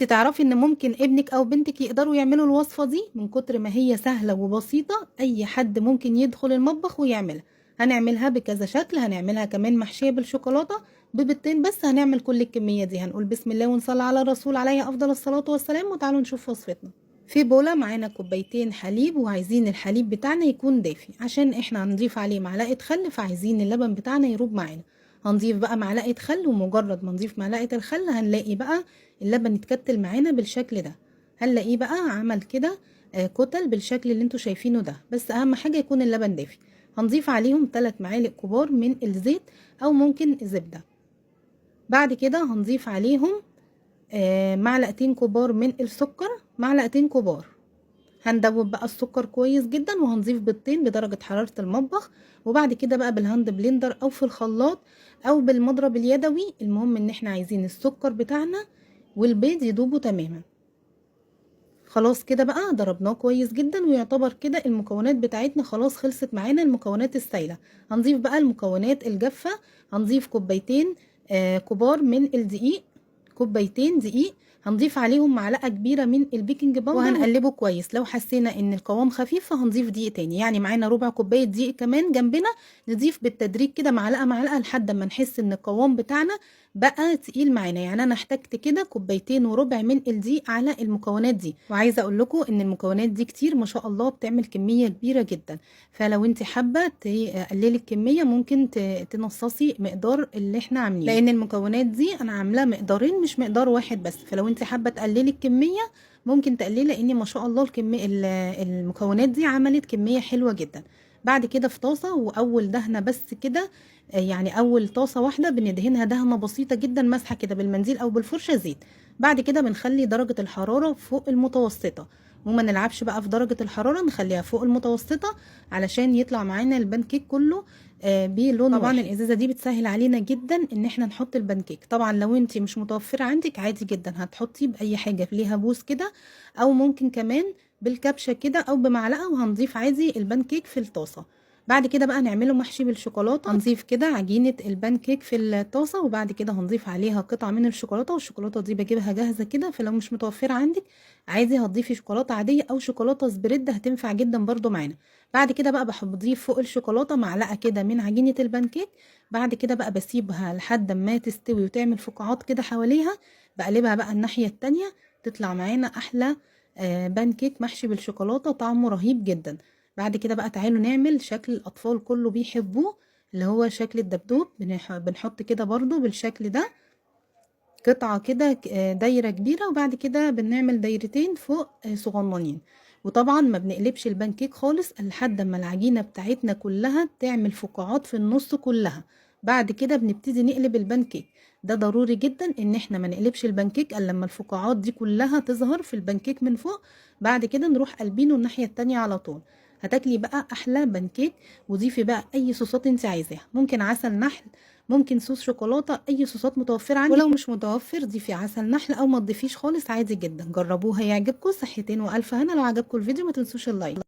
تعرفي ان ممكن ابنك او بنتك يقدروا يعملوا الوصفة دي من كتر ما هي سهلة وبسيطة، اي حد ممكن يدخل المطبخ ويعملها. هنعملها بكذا شكل، هنعملها كمان محشية بالشوكولاتة ببيضتين بس، هنعمل كل الكمية دي. هنقول بسم الله ونصلي على الرسول عليه افضل الصلاة والسلام، وتعالوا نشوف وصفتنا. في بولة معانا كوبايتين حليب، وعايزين الحليب بتاعنا يكون دافي عشان احنا هنضيف عليه معلقة خل، فعايزين اللبن بتاعنا يروب معانا. هنضيف بقى معلقة خل، ومجرد ما نضيف معلقة الخل هنلاقي بقى اللبن اتكتل معانا بالشكل ده. هنلاقيه بقى عمل كده كتل بالشكل اللي انتوا شايفينه ده، بس اهم حاجة يكون اللبن دافي. هنضيف عليهم 3 معالق كبار من الزيت او ممكن زبدة. بعد كده هنضيف عليهم معلقتين كبار من السكر، معلقتين كبار. هندوب بقى السكر كويس جدا، وهنضيف بيضتين بدرجة حرارة المطبخ. وبعد كده بقى بال hand blender او في الخلاط او بالمضرب اليدوي، المهم ان احنا عايزين السكر بتاعنا والبيض يدوبوا تماما. خلاص كده بقى ضربناه كويس جدا، ويعتبر كده المكونات بتاعتنا خلاص خلصت معانا، المكونات السايلة. هنضيف بقى المكونات الجافة. هنضيف كوبايتين كبار من الدقيق، كوبايتين دقيق، هنضيف عليهم معلقة كبيرة من ال baking powder، وهنقلبه كويس. لو حسينا ان القوام خفيف فهنضيف دقيق تاني، يعني معانا ربع كوباية دقيق كمان جنبنا، نضيف بالتدريج كده معلقة معلقة لحد ما نحس ان القوام بتاعنا بقى تقيل معانا. يعني انا احتجت كده كوبايتين وربع من الدقيق على المكونات دي. وعايزة اقول لكم ان المكونات دي كتير ما شاء الله، بتعمل كمية كبيرة جدا، فلو انت حابة تقللي الكمية ممكن تنصصي مقدار اللي احنا عاملينه، لان المكونات دي انا عاملاه مقدارين مش مقدار واحد بس. فلو انت حابة تقللي الكمية ممكن تقللي، لان ما شاء الله المكونات دي عملت كمية حلوة جدا. بعد كده في طاسة، واول دهنة بس كده، يعني اول طاسة واحدة بندهنها دهنة بسيطة جدا، مسحة كده بالمنديل او بالفرشة زيت. بعد كده بنخلي درجة الحرارة فوق المتوسطة، وما نلعبش بقى في درجة الحرارة، نخليها فوق المتوسطة علشان يطلع معانا البانكيك كله بلون طبعا واحد. الازازة دي بتسهل علينا جدا ان احنا نحط البانكيك. طبعا لو انت مش متوفرة عندك عادي جدا هتحطي باي حاجة ليها بوس كده، او ممكن كمان بالكبشة كده او بمعلقة، وهنضيف عادي البانكيك في الطاسة. بعد كده بقى نعمله محشي بالشوكولاتة. هنضيف كده عجينة البانكيك في الطاسة، وبعد كده هنضيف عليها قطعة من الشوكولاتة، والشوكولاتة دي بجيبها جاهزة كده، فلو مش متوفرة عندك عادي هتضيفي شوكولاتة عادية او شوكولاتة spread هتنفع جدا برضو معانا. بعد كده بقى بضيف فوق الشوكولاتة معلقة كده من عجينة البانكيك. بعد كده بقى بسيبها لحد ما تستوي وتعمل فقاعات كده حواليها، بقلبها بقى الناحية التانية، تطلع معانا احلى بانكيك محشي بالشوكولاتة، طعمه رهيب جدا. بعد كده بقى تعالوا نعمل شكل الأطفال كله بيحبوه، اللي هو شكل الدبدوب. بنحط كده برضو بالشكل ده قطعة كده دايرة كبيرة، وبعد كده بنعمل دايرتين فوق صغننين. وطبعا ما بنقلبش البانكيك خالص لحد ما العجينة بتاعتنا كلها تعمل فقاعات في النص كلها. بعد كده بنبتدي نقلب البانكيك. ده ضروري جدا ان احنا ما نقلبش البانكيك الا لما الفقاعات دي كلها تظهر في البانكيك من فوق. بعد كده نروح قلبينه الناحية التانية على طول. هتاكلي بقى احلى بانكيك. وضيفي بقى اي صوصات انت عايزاها، ممكن عسل نحل، ممكن صوص شوكولاته، اي صوصات متوفره عندك. ولو مش متوفر ضيفي عسل نحل او ما تضيفيش خالص عادي جدا. جربوها يعجبكم. صحتين والف هنا. لو عجبكم الفيديو ما تنسوش ال like.